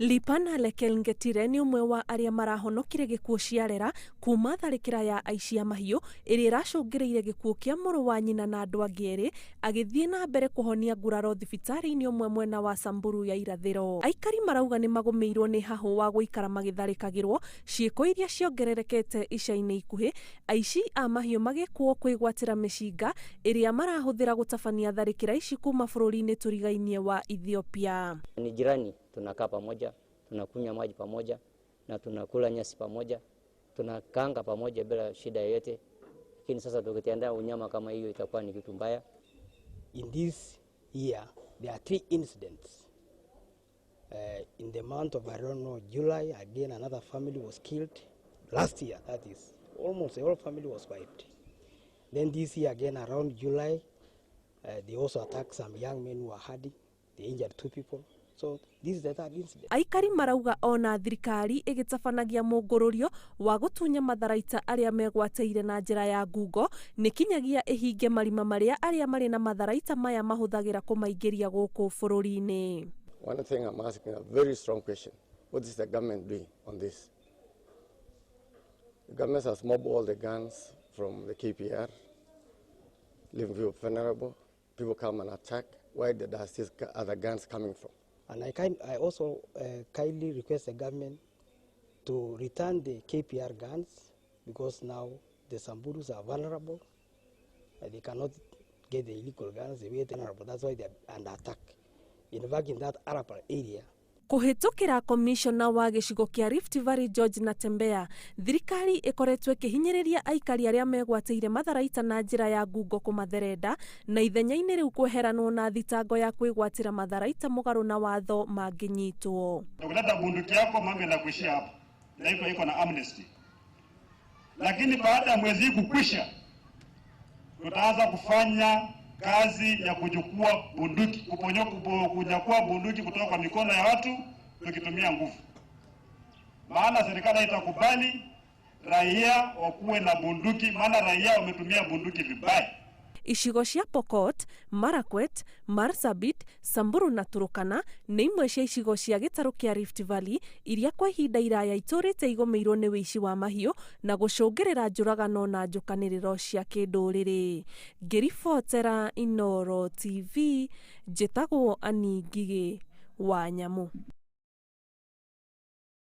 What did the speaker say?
Lipana Lekel Ngetire nĩ ũmwe wa arĩa marahonokire gĩkuũ ciarera kuma tharĩkĩra ya aici a mahiũ ĩrĩa ĩracũngĩrĩire gĩkuũ kĩa mũrũ wa nyina na andũ angĩ erĩ, agĩthiĩ na mbere kũhonia nguraro thibitarĩ-inĩ ũmwe mwena wa Samburu ya irathĩro. Aikari marauga nĩ magũmĩirwo nĩ hahũ wa gũikara magĩtharĩkagĩrwo, ciĩko iria ciongererekete ica-inĩ ikuhĩ, aici a mahiũ magĩkũo kwĩgwatĩra mĩcinga ĩrĩa marahũthĩra gũtabania tharĩkĩra ici kuma bũrũri-inĩ tũrigainie wa Ethiopia. Ni jirani, tunakaa pamoja, tunakunywa maji pamoja na tunakula nyasi pamoja, tunakanga pamoja bila shida yoyote. Lakini sasa tukitendea unyama kama hiyo itakuwa ni kitu mbaya. In this year there are three incidents. In the month of, I don't know, July, again another family was killed. Last year, that is, almost the whole family was wiped. Then this year again around July, they also attacked some young men who were herding. They injured 2 people. So this is the third incident. Aikari marauga ona thirikari ĩgĩtabanagia mũngũrũrio wa gũtunya matharaita arĩa megwatĩire na njĩra ya ngungo nĩ kinyagia ĩhinge marima marĩa arĩa marĩ na matharaita maya mahũthagĩra kũmaingĩria gũkũ bũrũri-inĩ. One thing I'm asking a very strong question. What is the government doing on this? The government has mobbed all the guns from the KPR, leaving people vulnerable. People come and attack. Where does these other guns coming from? And I also kindly request the government to return the KPR guns, because now the Samburus are vulnerable. They cannot get the illegal guns. They are vulnerable. That's why they are under attack. In fact, in that Arapal area, Kũhĩtũkĩra komishona wa gĩcigo kĩa Rift Valley George Natembeya, thirikari ĩkoretwo ĩkĩhinyĩrĩria aikari arĩa megwatĩire matharaita na njĩra ya ngungo kũmatherenda na ithenya-inĩ rĩu kweheranwo na thitango ya kwĩgwatĩra matharaita mũgarũ na watho mangĩnyitwo. Ukileta bunduki yako mambo yanakuishia hapo, na iko iko na amnesty. Lakini baada ya mwezi kukwisha, tutaanza kufanya kazi ya kuchukua bunduki, kunyakua bunduki kutoka kwa mikono ya watu tukitumia nguvu. Maana serikali haitakubali raia wakuwe na bunduki, maana raia wametumia bunduki vibaya. Icigo cia Pokot, Marakwet, Marsabit, Samburu na Turkana nĩ imwe cia icigo cia gĩtarũ kĩa Rift Valley iria kwa ihinda iraya itũrĩte igũmĩirwo nĩ wĩici wa mahiũ na gũcũngĩrĩra njũragano na njũkanĩrĩro cia kĩndũrĩrĩ. Ngĩribotera Inooro TV, njĩtagwo Annie Ngigĩ wa Nyamũ.